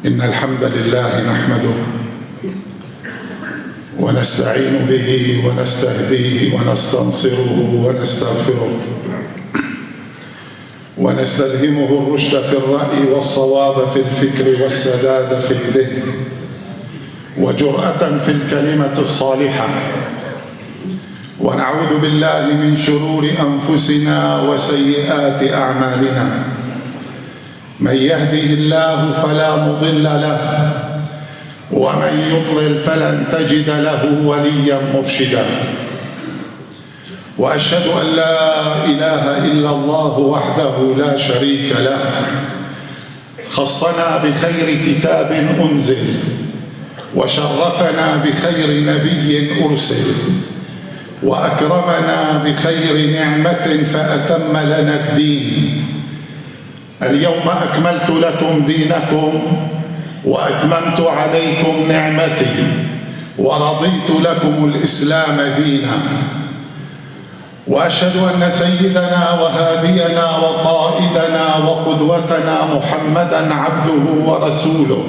إن الحمد لله نحمده ونستعين به ونستهديه ونستنصره ونستغفره ونستلهمه الرشد في الرأي والصواب في الفكر والسداد في الذهن وجرأة في الكلمة الصالحة، ونعوذ بالله من شرور أنفسنا وسيئات أعمالنا. من يهده الله فلا مضل له ومن يضلل فلن تجد له وليا مرشدا، وأشهد أن لا إله إلا الله وحده لا شريك له، خصنا بخير كتاب أنزل وشرفنا بخير نبي أرسل وأكرمنا بخير نعمة فأتم لنا الدين. اليوم أكملت لكم دينكم وأتممت عليكم نعمتي ورضيت لكم الإسلام دينا، وأشهد أن سيدنا وهادينا وقائدنا وقدوتنا محمدًا عبده ورسوله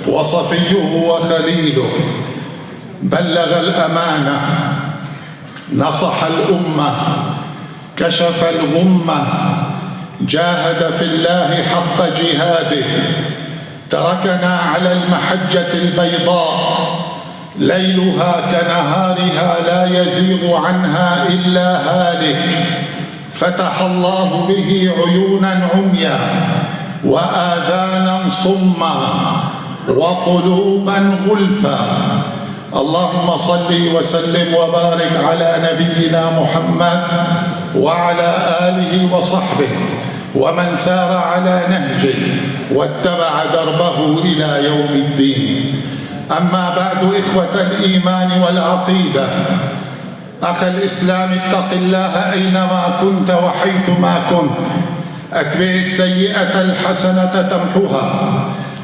وصفيه وخليله، بلغ الأمانة، نصح الأمة، كشف الغمة، جاهد في الله حق جهاده، تركنا على المحجة البيضاء ليلها كنهارها لا يزيغ عنها إلا هالك، فتح الله به عيونا عميا وآذانا صما وقلوبا غلفا. اللهم صل وسلم وبارك على نبينا محمد وعلى آله وصحبه ومن سار على نهجه واتبع دربه إلى يوم الدين. أما بعد، إخوة الإيمان والعقيدة، أخ الإسلام، اتق الله أينما كنت وحيثما كنت، أتبع السيئة الحسنة تمحها،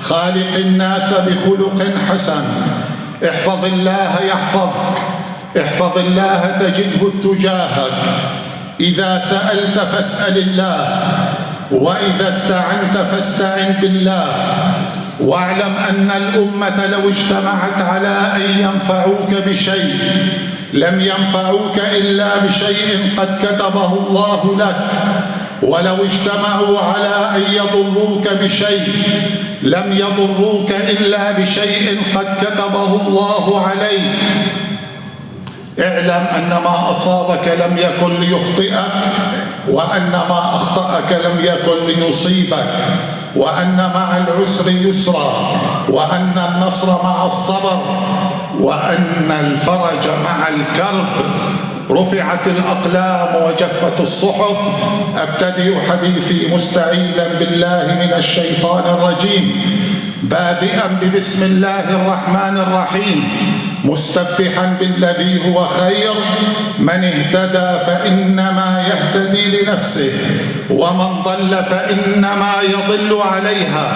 خالق الناس بخلق حسن، احفظ الله يحفظك، احفظ الله تجده تجاهك، إذا سألت فاسأل الله، وإذا استعنت فاستعن بالله، واعلم أن الأمة لو اجتمعت على أن ينفعوك بشيء لم ينفعوك إلا بشيء قد كتبه الله لك، ولو اجتمعوا على أن يضروك بشيء لم يضروك إلا بشيء قد كتبه الله عليك. اعلم أن ما أصابك لم يكن ليخطئك، وأن ما أخطأك لم يكن ليصيبك، وأن مع العسر يسرا، وأن النصر مع الصبر، وأن الفرج مع الكرب. رفعت الأقلام وجفت الصحف. أبتدئ حديثي مستعيذا بالله من الشيطان الرجيم، بادئا ببسم الله الرحمن الرحيم، مستفتحا بالذي هو خير. من اهتدى فإنما يهتدي لنفسه، ومن ضل فإنما يضل عليها،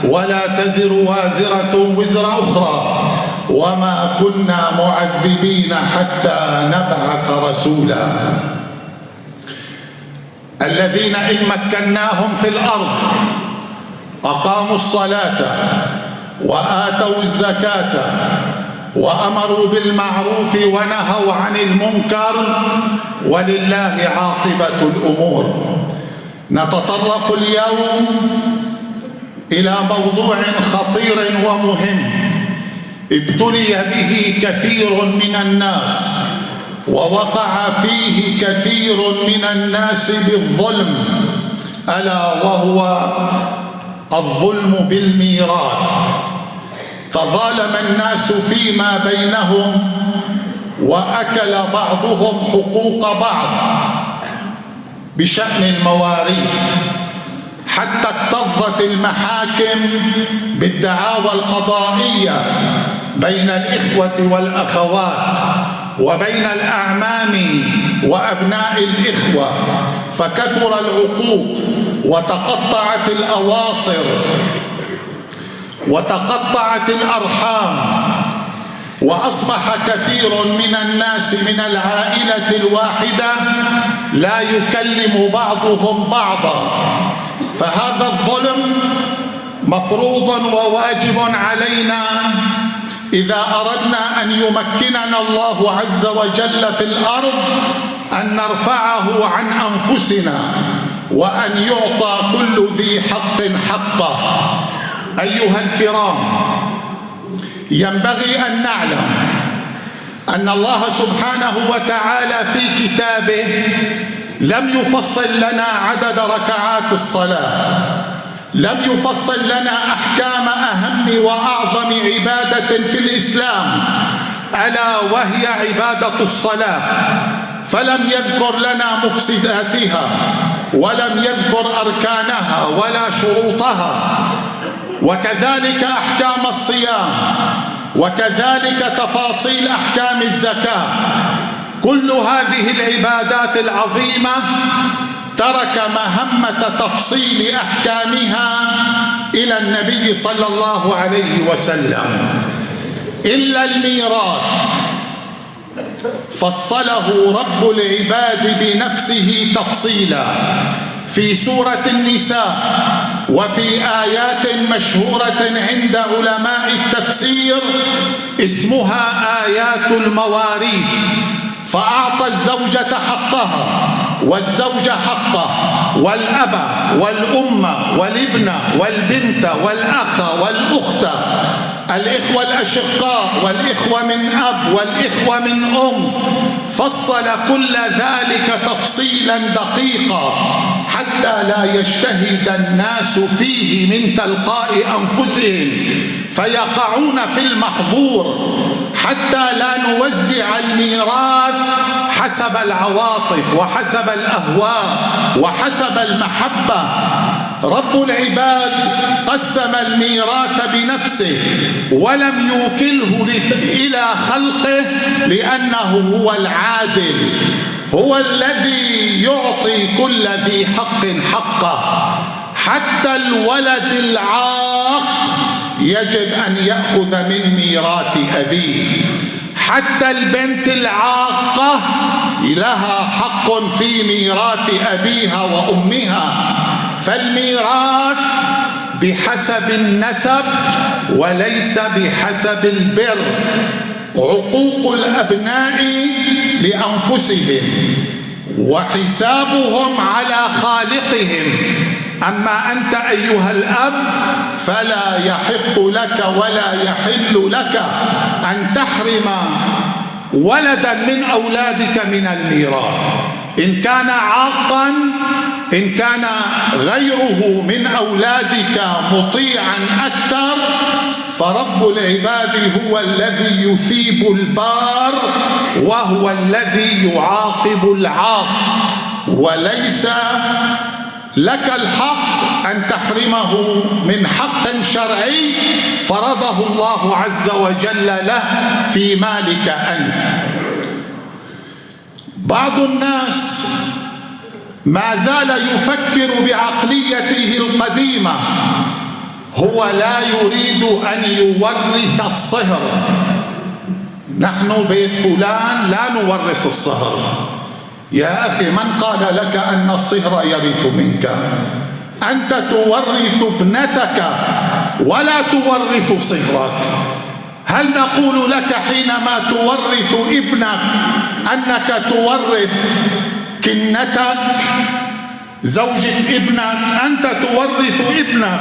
ولا تزر وازرة وزر أخرى، وما كنا معذبين حتى نبعث رسولا. الذين إن مكناهم في الأرض أقاموا الصلاة وآتوا الزكاة وأمروا بالمعروف ونهوا عن المنكر، ولله عاقبة الأمور. نتطرق اليوم إلى موضوع خطير ومهم ابتلي به كثير من الناس، ووقع فيه كثير من الناس بالظلم، ألا وهو الظلم بالميراث. تظالم الناس فيما بينهم، وأكل بعضهم حقوق بعض بشأن المواريث، حتى اكتظت المحاكم بالدعاوى القضائية بين الإخوة والأخوات، وبين الأعمام وأبناء الإخوة، فكثر العقوق وتقطعت الأواصر وتقطعت الأرحام، وأصبح كثير من الناس من العائلة الواحدة لا يكلم بعضهم بعضا. فهذا الظلم مفروض وواجب علينا إذا أردنا أن يمكننا الله عز وجل في الأرض أن نرفعه عن أنفسنا وأن يعطى كل ذي حق حقه. أيها الكرام، ينبغي أن نعلم أن الله سبحانه وتعالى في كتابه لم يفصل لنا عدد ركعات الصلاة، لم يفصل لنا أحكام أهم وأعظم عبادة في الإسلام ألا وهي عبادة الصلاة، فلم يذكر لنا مفسداتها ولم يذكر أركانها ولا شروطها، وكذلك أحكام الصيام، وكذلك تفاصيل أحكام الزكاة. كل هذه العبادات العظيمة ترك مهمة تفصيل أحكامها إلى النبي صلى الله عليه وسلم، إلا الميراث فصله رب العباد بنفسه تفصيلا في سورة النساء وفي آيات مشهورة عند علماء التفسير اسمها آيات المواريث، فأعطى الزوجة حقها والزوج حقه والأب والأم والابن والبنت والأخ والأخت، الإخوة الأشقاء والإخوة من أب والإخوة من أم، فصل كل ذلك تفصيلا دقيقا حتى لا يجتهد الناس فيه من تلقاء أنفسهم فيقعون في المحظور، حتى لا نوزع الميراث حسب العواطف وحسب الأهواء وحسب المحبة. رب العباد قسم الميراث بنفسه ولم يوكله إلى خلقه لأنه هو العادل، هو الذي يعطي كل ذي حق حقه. حتى الولد العاق يجب أن يأخذ من ميراث أبيه، حتى البنت العاقة لها حق في ميراث أبيها وأمها. فالميراث بحسب النسب وليس بحسب البر. عقوق الأبناء لأنفسهم وحسابهم على خالقهم. أما أنت أيها الأب فلا يحق لك ولا يحل لك أن تحرم ولدا من أولادك من الميراث، إن كان عاقا، إن كان غيره من أولادك مطيعا أكثر، فرب العباد هو الذي يثيب البار وهو الذي يعاقب العاق، وليس لك الحق أن تحرمه من حق شرعي فرضه الله عز وجل له في مالك أنت. بعض الناس ما زال يفكر بعقليته القديمة، هو لا يريد أن يورث الصهر. نحن بيت فلان لا نورث الصهر. يا أخي، من قال لك أن الصهر يرث منك؟ أنت تورث ابنتك ولا تورث صهرك. هل نقول لك حينما تورث ابنك أنك تورث كنتك زوجة ابنك؟ أنت تورث ابنك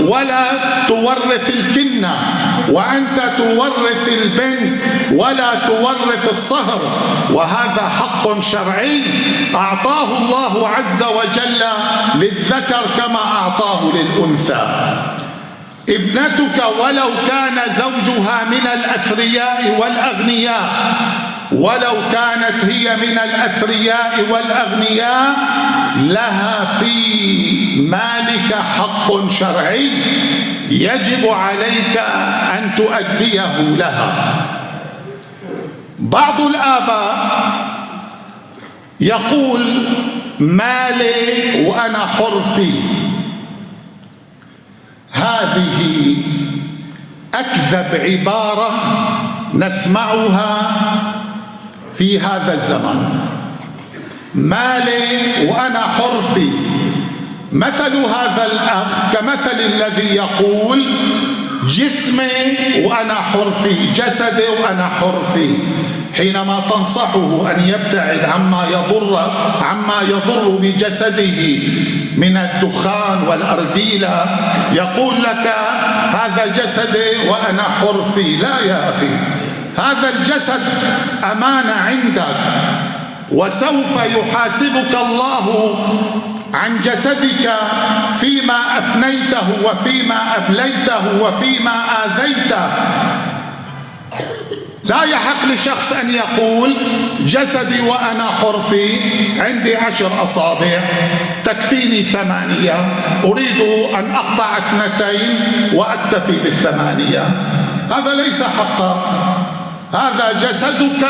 ولا تورث الكنة، وأنت تورث البنت ولا تورث الصهر، وهذا حق شرعي أعطاه الله عز وجل للذكر كما أعطاه للأنثى. ابنتك ولو كان زوجها من الأثرياء والأغنياء، ولو كانت هي من الأثرياء والأغنياء، لها في مالك حق شرعي يجب عليك أن تؤديه لها. بعض الآباء يقول مالي وأنا حر فيه. هذه أكذب عبارة نسمعها في هذا الزمان. مالي وأنا حر فيه. مثل هذا الأخ كمثل الذي يقول جسمي وأنا حر فيه، جسدي وأنا حر فيه. حينما تنصحه أن يبتعد عما يضر بجسده من الدخان والأرذيلة يقول لك هذا جسدي وأنا حر فيه. لا يا أخي، هذا الجسد أمانة عندك، وسوف يحاسبك الله عن جسدك فيما أفنيته وفيما أبليته وفيما آذيته. لا يحق لشخص أن يقول جسدي وأنا حر فيه، عندي 10 أصابع تكفيني 8، أريد أن أقطع 2 وأكتفي ب8. هذا ليس حقا، هذا جسدك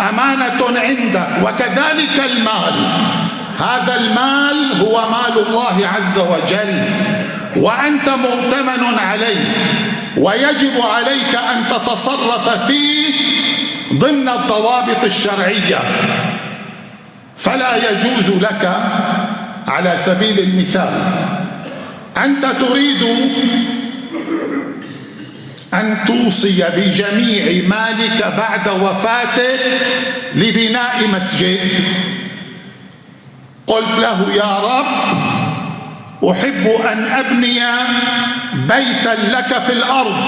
أمانة عندك. وكذلك المال، هذا المال هو مال الله عز وجل وأنت مؤتمن عليه، ويجب عليك أن تتصرف فيه ضمن الضوابط الشرعية. فلا يجوز لك على سبيل المثال أنت تريد أن توصي بجميع مالك بعد وفاتك لبناء مسجد. قلت له يا رب أحب أن أبني بيتا لك في الأرض،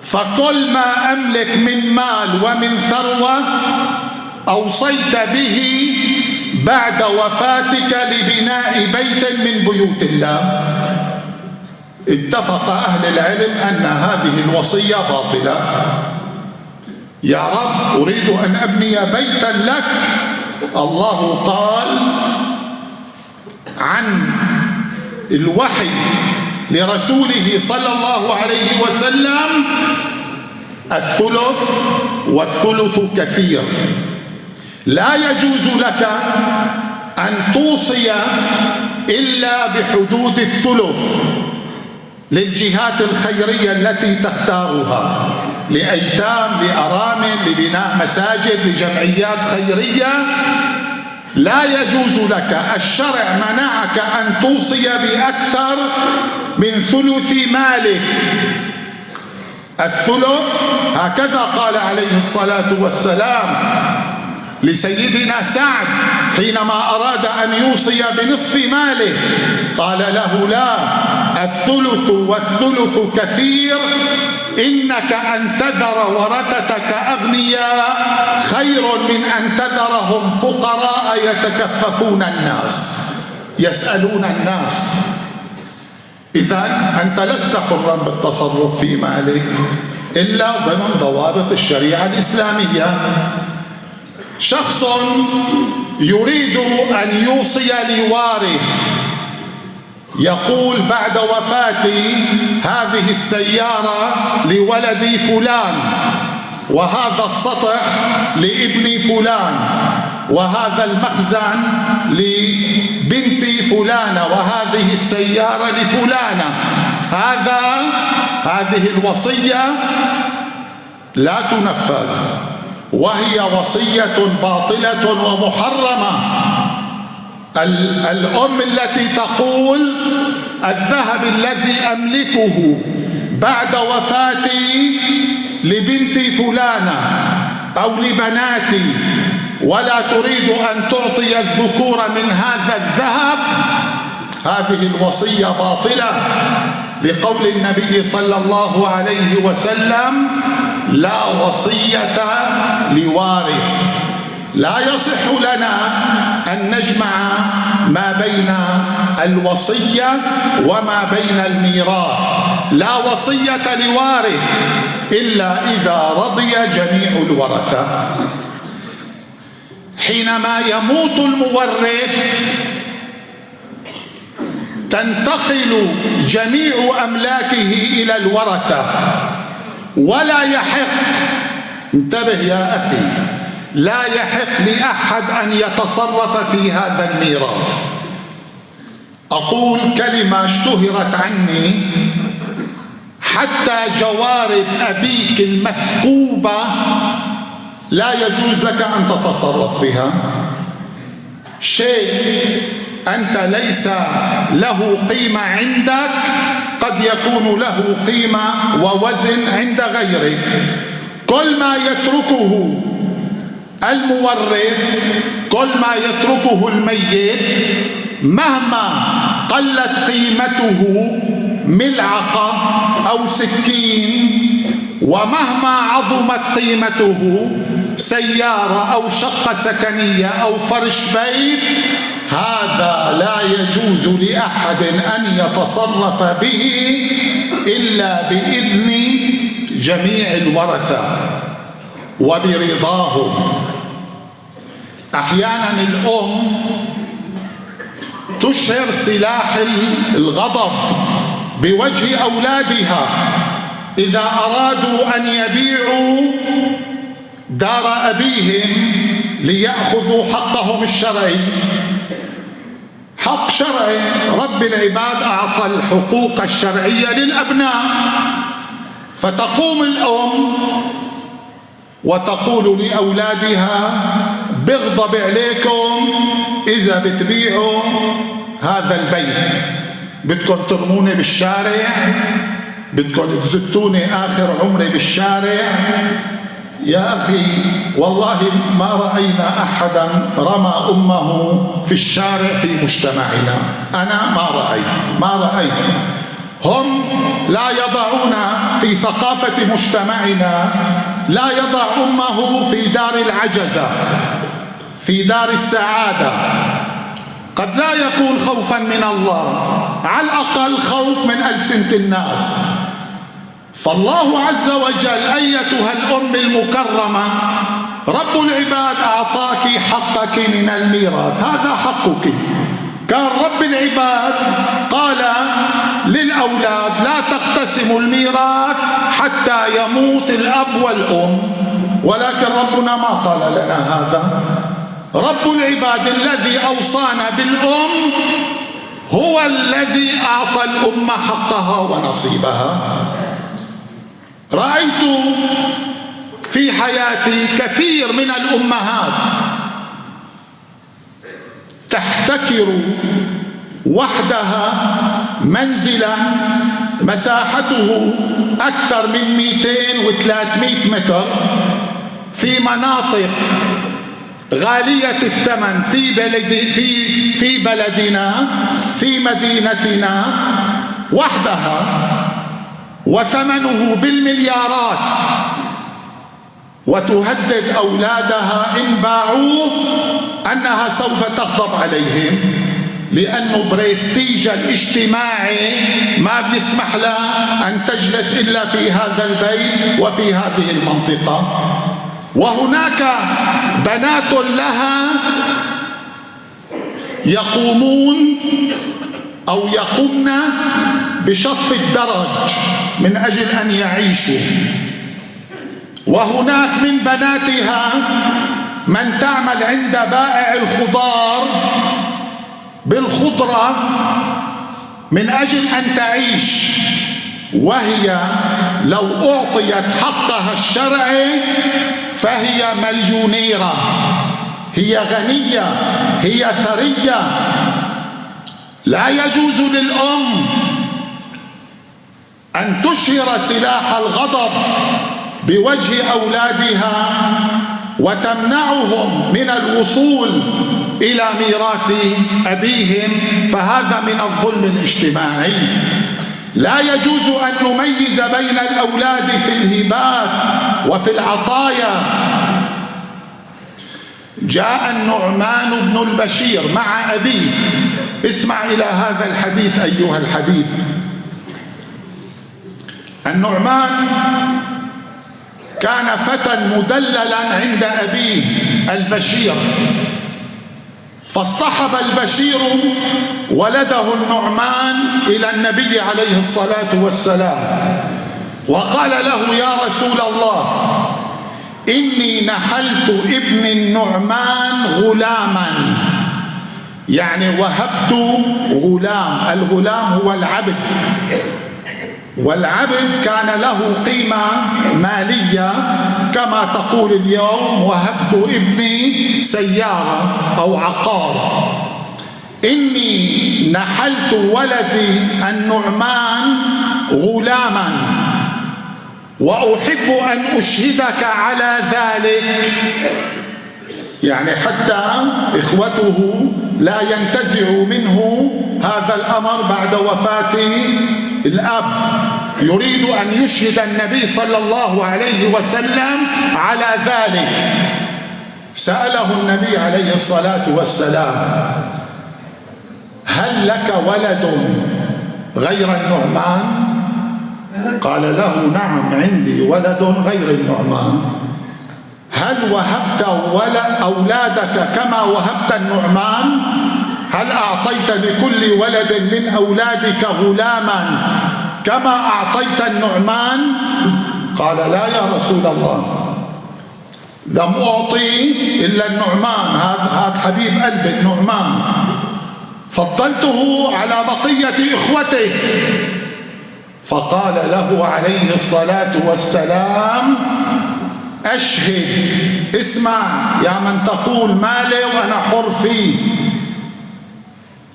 فكل ما أملك من مال ومن ثروة أوصيت به بعد وفاتك لبناء بيت من بيوت الله. اتفق أهل العلم أن هذه الوصية باطلة. يا رب أريد أن أبني بيتا لك، الله قال عن الوحي لرسوله صلى الله عليه وسلم 1/3 والثلث كثير. لا يجوز لك أن توصي إلا بحدود الثلث للجهات الخيرية التي تختارها، لأيتام، لأرامل، لبناء مساجد، لجمعيات خيرية. لا يجوز لك، الشرع منعك أن توصي بأكثر من ثلث مالك. الثلث هكذا قال عليه الصلاة والسلام لسيدنا سعد حينما أراد أن يوصي بنصف ماله، قال له لا، الثلث والثلث كثير، إنك أن تذر ورثتك أغنياء خير من أن تذرهم فقراء يتكففون الناس يسألون الناس. إذن أنت لست حرا بالتصرف في مالك إلا ضمن ضوابط الشريعة الإسلامية. شخص يريد أن يوصي لوارث، يقول بعد وفاتي هذه السيارة لولدي فلان، وهذا السطح لابن فلان، وهذا المخزن لبنتي فلانة، وهذه السيارة لفلانة. هذه الوصية لا تنفذ، وهي وصية باطلة ومحرمة. الأم التي تقول الذهب الذي أملكه بعد وفاتي لبنتي فلانة أو لبناتي، ولا تريد أن تعطي الذكور من هذا الذهب، هذه الوصية باطلة، لقول النبي صلى الله عليه وسلم لا وصية لوارث. لا يصح لنا أن نجمع ما بين الوصية وما بين الميراث. لا وصية لوارث إلا إذا رضي جميع الورثة. حينما يموت المورث تنتقل جميع أملاكه إلى الورثة، ولا يحق، انتبه يا أخي، لا يحق لأحد أن يتصرف في هذا الميراث. أقول كلمة اشتهرت عني، حتى جوارب أبيك المثقوبة لا يجوز لك أن تتصرف بها. شيء أنت ليس له قيمة عندك، قد يكون له قيمة ووزن عند غيرك. كل ما يتركه المورث، كل ما يتركه الميت، مهما قلت قيمته ملعقة أو سكين، ومهما عظمت قيمته سيارة أو شقة سكنية أو فرش بيت، هذا لا يجوز لأحد أن يتصرف به إلا بإذن جميع الورثة وبرضاهم. أحيانا الأم تشهر سلاح الغضب بوجه أولادها إذا أرادوا أن يبيعوا دار أبيهم ليأخذوا حقهم الشرعي. حق شرعي، رب العباد أعطى الحقوق الشرعية للأبناء، فتقوم الأم وتقول لأولادها بغضب عليكم إذا بتبيعوا هذا البيت، بدكم ترموني بالشارع، بدكم تزتوني آخر عمري بالشارع. يا أخي والله ما رأينا أحدا رمى أمه في الشارع في مجتمعنا، أنا ما رأيت. هم لا يضعون في ثقافة مجتمعنا، لا يضع أمه في دار العجزة، في دار السعادة. قد لا يكون خوفا من الله، على الأقل خوف من ألسنة الناس. فالله عز وجل أيتها الأم المكرمة، رب العباد أعطاك حقك من الميراث، هذا حقك. كان رب العباد قال للأولاد لا تقتسموا الميراث حتى يموت الأب والأم، ولكن ربنا ما قال لنا هذا. رب العباد الذي أوصانا بالأم هو الذي أعطى الأم حقها ونصيبها. رأيت في حياتي كثير من الأمهات تحتكر وحدها منزلا مساحته أكثر من 200 و300 متر في مناطق غالية الثمن في بلدنا، في مدينتنا، وحدها، وثمنه بالمليارات، وتهدد أولادها إن باعوه أنها سوف تغضب عليهم، لأنه بريستيجها الاجتماعي ما بيسمح لها أن تجلس إلا في هذا البيت وفي هذه المنطقة. وهناك بنات لها يقومون أو يقمن بشطف الدرج من أجل أن يعيشوا. وهناك من بناتها من تعمل عند بائع الخضار بالخضرة من أجل أن تعيش، وهي لو أعطيت حقها الشرعي فهي مليونيرة، هي غنية، هي ثرية. لا يجوز للأم أن تشهر سلاح الغضب بوجه أولادها وتمنعهم من الوصول إلى ميراث أبيهم، فهذا من الظلم الاجتماعي. لا يجوز أن نميز بين الأولاد في الهبات وفي العطايا. جاء النعمان بن البشير مع أبيه، اسمع إلى هذا الحديث أيها الحبيب. النعمان كان فتى مدللا عند أبيه البشير، فاصطحب البشير ولده النعمان إلى النبي عليه الصلاة والسلام وقال له يا رسول الله إني نحلت ابن النعمان غلاما، يعني وهبت غلام. الغلام هو العبد، والعبد كان له قيمة مالية كما تقول اليوم وهبت ابني سيارة أو عقار. إني نحلت ولدي النعمان غلاما وأحب أن أشهدك على ذلك، يعني حتى إخوته لا ينتزعوا منه هذا الأمر بعد وفاة الأب. يريد أن يشهد النبي صلى الله عليه وسلم على ذلك. سأله النبي عليه الصلاة والسلام: هل لك ولد غير النعمان؟ قال له: نعم، عندي ولد غير النعمان. هل وهبت أولادك كما وهبت النعمان؟ هل أعطيت لكل ولد من أولادك غلاما كما أعطيت النعمان؟ قال: لا يا رسول الله، لم أعطي إلا النعمان، هذا حبيب قلب النعمان، فضلته على بقية إخوته. فقال له عليه الصلاة والسلام: أشهد، اسمع يا من تقول مالي وأنا حر فيه.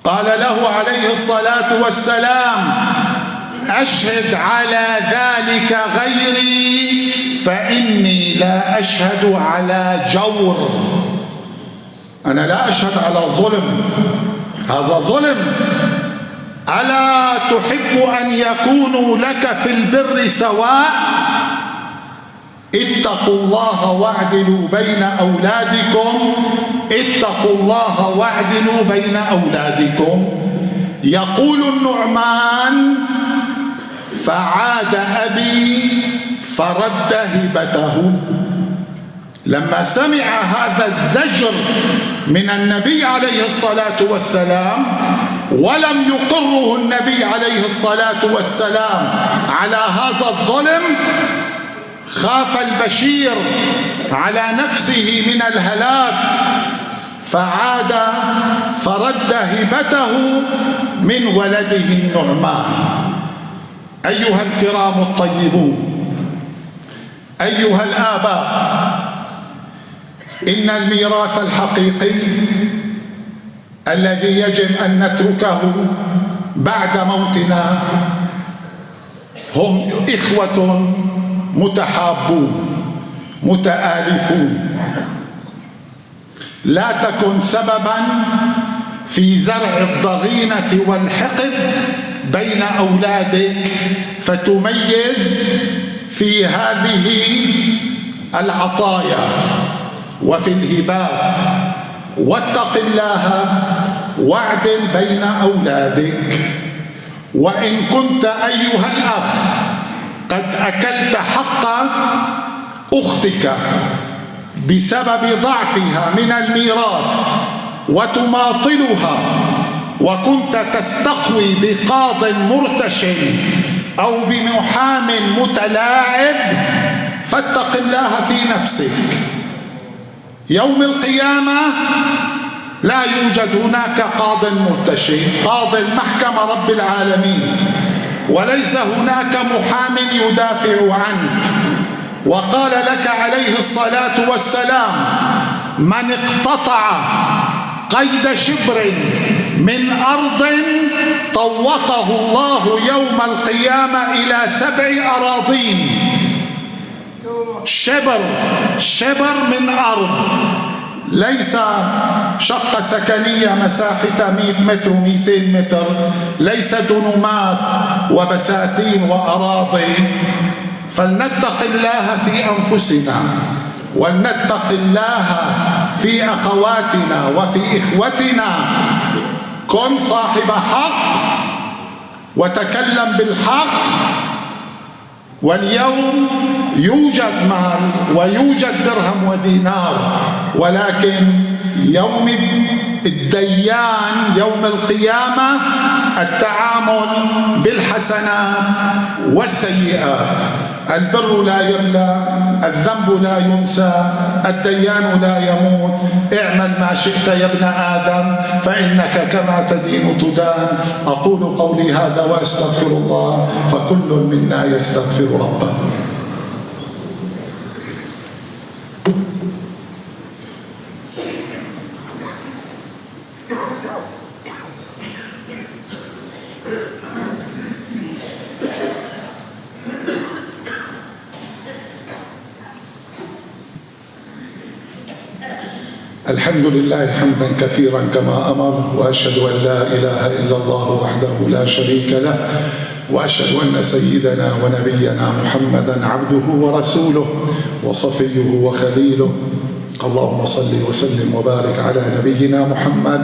قال له عليه الصلاة والسلام: أشهد على ذلك غيري فإني لا أشهد على جور. أنا لا أشهد على ظلم، هذا ظلم. ألا تحب أن يكونوا لك في البر سواء؟ اتقوا الله واعدلوا بين أولادكم، اتقوا الله واعدلوا بين أولادكم. يقول النعمان: فعاد أبي فرد هبته. لما سمع هذا الزجر من النبي عليه الصلاة والسلام ولم يقره النبي عليه الصلاة والسلام على هذا الظلم، خاف البشير على نفسه من الهلاك، فعاد فرد هبته من ولده النعمان. أيها الكرام الطيبون، أيها الآباء، إن الميراث الحقيقي الذي يجب أن نتركه بعد موتنا هم إخوة متحابون متآلفون. لا تكن سببا في زرع الضغينة والحقد بين أولادك فتميز في هذه العطايا وفي الهبات. واتق الله واعدل بين أولادك. وإن كنت أيها الأخ قد أكلت حق أختك بسبب ضعفها من الميراث وتماطلها، وكنت تستقوي بقاض مرتشن أو بمحام متلاعب، فاتق الله في نفسك. يوم القيامة لا يوجد هناك قاض مرتشن، قاض المحكمة رب العالمين، وليس هناك محام يدافع عنك. وقال لك عليه الصلاة والسلام: من اقتطع قيد شبر من أرض طوقه الله يوم القيامة إلى 7 أراضين. شبر من أرض، ليس شقة سكنية مساحتها 100 متر و200 متر، ليس دنومات وبساتين وأراضي. فلنتق الله في أنفسنا، ولنتق الله في أخواتنا وفي إخوتنا. كن صاحب حق وتكلم بالحق. واليوم يوجد مال ويوجد درهم ودينار، ولكن يوم الديان يوم القيامة التعامل بالحسنات والسيئات. البر لا يبلى، الذنب لا ينسى، الديان لا يموت. اعمل ما شئت يا ابن آدم فإنك كما تدين تدان. أقول قولي هذا وأستغفر الله، فكل منا يستغفر ربه. الحمد لله حمدا كثيرا كما أمر، وأشهد أن لا إله إلا الله وحده لا شريك له، وأشهد أن سيدنا ونبينا محمدا عبده ورسوله وصفيه وخليله. اللهم صل وسلم وبارك على نبينا محمد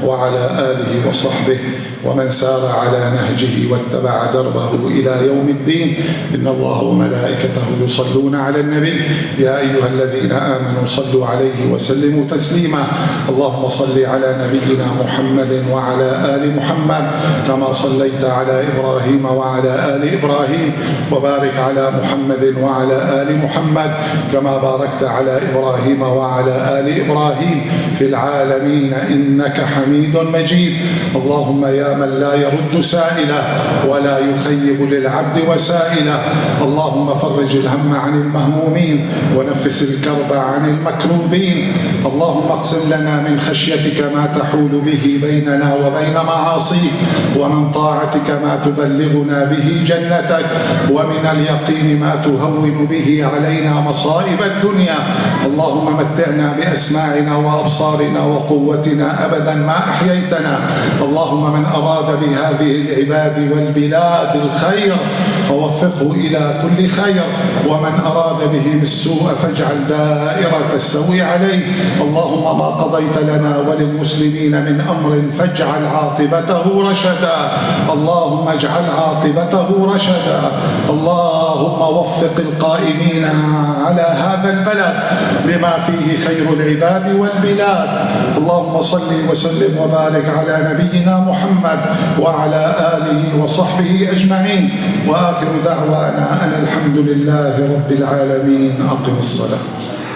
وعلى آله وصحبه ومن سار على نهجه واتبع دربه إلى يوم الدين. إن الله وملائكته يصلون على النبي يا أيها الذين آمنوا صلوا عليه وسلموا تسليما. اللهم صل على نبينا محمد وعلى آل محمد كما صليت على إبراهيم وعلى آل إبراهيم، وبارك على محمد وعلى آل محمد كما باركت على إبراهيم وعلى آل إبراهيم في العالمين إنك حميد مجيد. اللهم يا من لا يرد سائله ولا يخيب للعبد وسائله، اللهم فرج الهم عن المهمومين ونفس الكرب عن المكروبين. اللهم اقسم لنا من خشيتك ما تحول به بيننا وبين معاصيك، ومن طاعتك ما تبلغنا به جنتك، ومن اليقين ما تهون به علينا مصائب الدنيا. اللهم متعنا بأسماعنا وأبصارنا وقوتنا أبدا ما أحييتنا. اللهم من أراد بهذه العباد والبلاد الخير فوفقه إلى كل خير، ومن أراد بهم السوء فاجعل دائرة السوء عليه. اللهم ما قضيت لنا وللمسلمين من أمر فاجعل عاقبته رشدا. اللهم اجعل عاقبته رشدا. اللهم وفق القائمين على هذا البلد لما فيه خير العباد والبلاد. اللهم صل وسلم وبارك على نبينا محمد وعلى آله وصحبه أجمعين، وآخر دعوانا أن الحمد لله رب العالمين. أقم الصلاة.